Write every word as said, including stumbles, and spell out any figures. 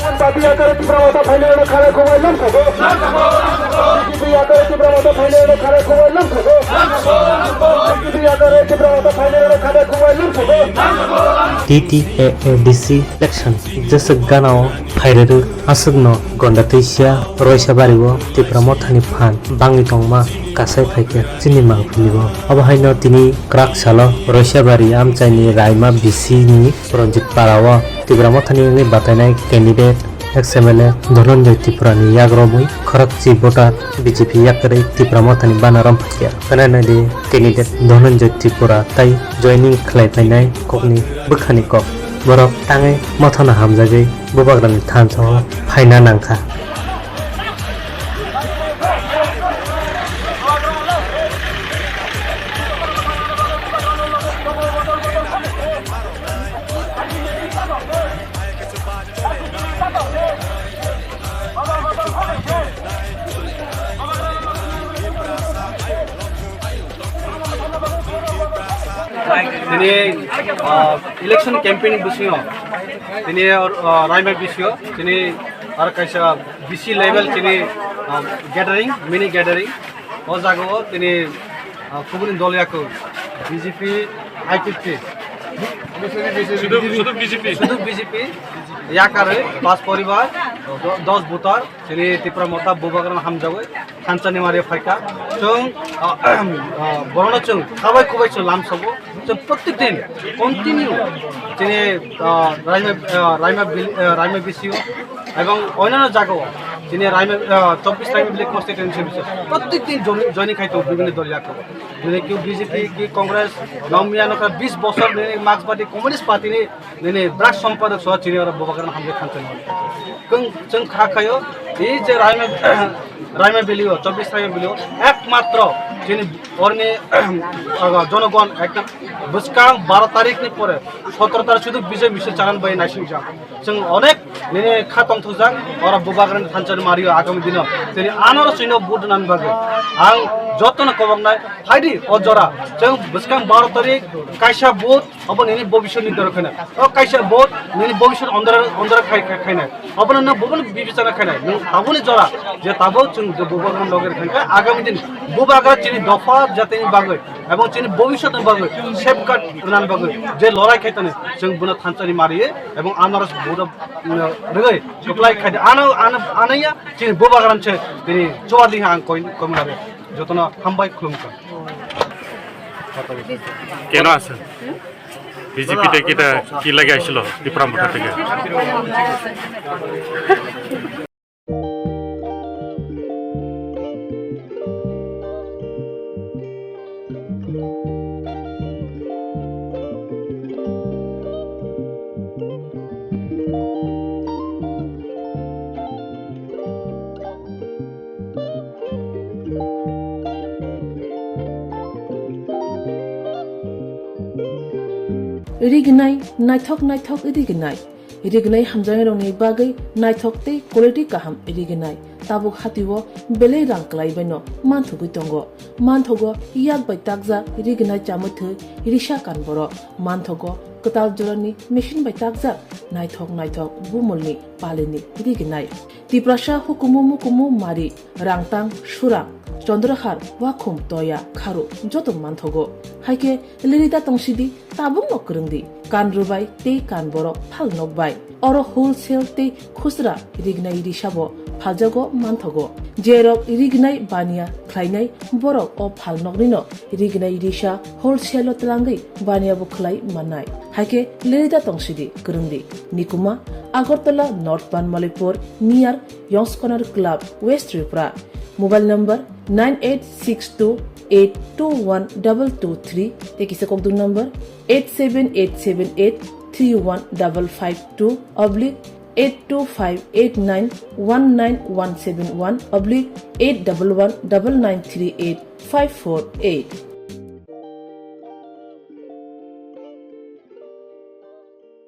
Papi yakar Tipra Motha phainai rok khare khumai lamkhago. Bijepi yakar Tipra Motha phainai rok khare khumai lamkhago. Bijepi yakar Tipra Motha phainai rok khare khumai lamkhago. T T A A D C election jeswk ganao phairwrwk aswkno gonda twi sia Roisabari o Tipra Mothani phan bangwi tongma kasai phaikha chini mangpili o. Obo haino tini kwrak salo Roisabari amchaini Raima B C ni Ranjit Para o Tipra Mothani wngwi batainai candidate X M L A Dhananjay Tripura ni yagrobwi khorokchi voter B J P yakarwi Tipra Mothani bana romphaikha. Khwnanai di candidate Dhananjay Tripura tai joining khlai phainai kokni bwkhani kok. Borok tangwi mothano hamjagwi bubagrani thansa o phaina nangkha. Tini, ah, election campaign bisingo, tini, ah, Raima B C o, tini ar kaisa B C level tini, ah, gathering, mini gathering. O jaga o tini, ah, kubuni dol yaku B J P, I P F T. Sudu, sudu B J P. Sudu B J P yakarwi pas poribar, do-, dos voter, tini Tipra Motha bubagrano hamjagwi thansa ni mari phaikha. Chwng, ah, ah, borokno chwng khabai khubai chwng lamsogo. Chwng protek din continue chini, ah, Raima, ah, Raima Bil-, ah, Raima B C o ebong onyanyo jaga o chini Raima, ah, chobbish Raima Valley constituency bisingo protek din joining, joining khai tongo bibhinno dol yaku. Nini ki B J P ki Congress, nokmiya nokha bis bosor nini Marxbadi Communist Party ni nini brak sompadok soh chini oro bubagrano hamjagwi thansa ni mari. Chwng, chwng kha khaio, ei je Raima, Raima Valley o, chobbish Raima Valley o, ekmatro chini orni, aga, jonogon ekta bwskang baro tarik ni pore sotoro tarik sudu Bijoy Misil chalan bai naising jak. Chwng onek nini kha tongthokjak, oro bubagrani thansa ni mari o agami dino. Tini anoro chwngno vote nani bagwi. Ang jotono koboknai, phaidi o jora. Chwng bwskang baro tarik kaisa vote, obo nini bobiswt ni doro khaina. O kaisa vote nini bobiswt ondor, ondor khai, khai, khaina. Obono no bobono bibicharna khaina. Nwng tabukni jora je tabuk chwng je bubagrano loge rwkha khe agami din bubagra chini dopha jatini bagwi ebong chini bobiswtni bagwi safeguard rwnani bagwi je lorai khai toni chwng bono thansa ni mari ebong anarok vote, mm, rwgwi kwplai khai di. Ano, ano, anaya chini bubagrano se tini chuwar diha ang koi, koi mari. Jotono hambai khulumkha. Keno aswk? B J P tei kita ki lagi aisilo, Tipra Motha tei. Rignai, naithok naithok rignai. Rignai hamjaknairokni bagwi naithok tei quality kaham rignai. Tabuk hatio belai rang kwlaibaino manthogwi tongo. Manthogo yak bai takjak rignai chamwi thwi risa kan borok. Manthogo kwtal jorani machine bai takjak naithok naithok bumulni palini rignai. Tiprasa hukumu mukumu mari, rangtang, surang, chondrahar, wakhum, toya, kharu joto manthogo. Haikhe lirida tongsidi, tabukno kwrwngdi, kan rwbai tei kan borok phal nokbai. Oro wholesale tei khusra rignai risabo phaljago manthogo. Jerok rignai baniya khlainai borok o phalnoknino rignai risa wholesale-o twlangwi baniyabo khlai mannai. Haikhe lirida tongsidi kwrwngdi. Nikuma, Agartala North Banmalipur, near Yongskonar Club, West Tripura. Mobile number nine eight six two eight two one double two three tei kisa kokduk number eight seven eight seven eight three one double five two oblique eight two five eight nine one nine one seven one oblique eight double one double nine three eight five four eight.